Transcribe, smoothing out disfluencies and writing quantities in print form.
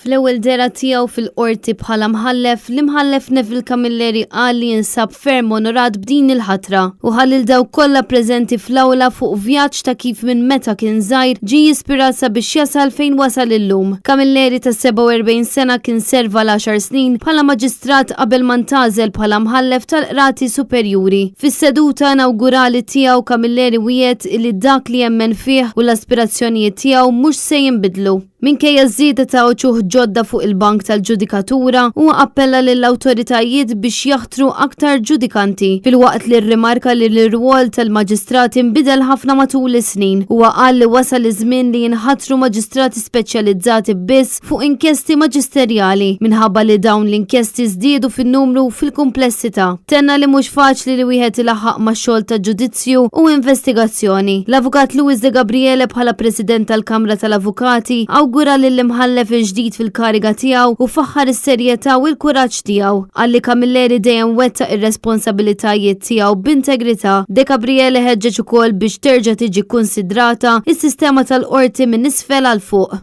Fl-ewwel dehra tiegħu fil-Qorti bħala mħallef, l-Imħallef Neville Camilleri qal li jinsab ferm onorat b'din il-ħatra u ħa lil dawk kollha preżenti fl-awla fuq vjaġġ ta' kif minn meta kien żgħir ġie jispirat sabiex jasal fejn wasal illum. Camilleri ta' 47 sena kien serva l-għaxar snin bħala maġistrat qabel ma ntgħażel bħala mħallef tal-Qrati Superjuri. Fis-seduta inawgurali tiegħu Camilleri wiegħed li dak li jemmen fih u l-aspirazzjonijiet tiegħu mhux se jinbidlu. Minkejja ż-żieda ta' uċuħ ġodda fuq il-bank tal-ġudikatura, huwa appella lill-awtoritajiet biex jaħtru aktar ġudikanti, filwaqt li rrimarka li l-irwol tal-maġistrati nbidel ħafna matul is-snin. Huwa qal li wasal iż-żmien li jinħatru maġistrati speċjalizzati biss fuq inkjesti maġisterjali, minħabba li dawn l-inkjesti żdiedu fin-numru u fil-kumplessità. Tenna li mhux faċli li wieħed ilaħħaq ma' xogħol ta' ġudizzju u investigazzjoni. L-Avukat Louis De Gabriele bħala President tal-Kamra tal-Avukati awgura lill-Imħallef il-ġdid fil-kariga tiegħu u faħħar is-serjetà u l-kuraġġ tiegħu. Qal li Camilleri dejjem wettaq ir-responsabilitajiet tiegħu b'integrità. De Gabriele ħeġġeġ ukoll biex terġa' tiġi kkunsidrata s-sistema tal-qorti minn isfel għal fuq.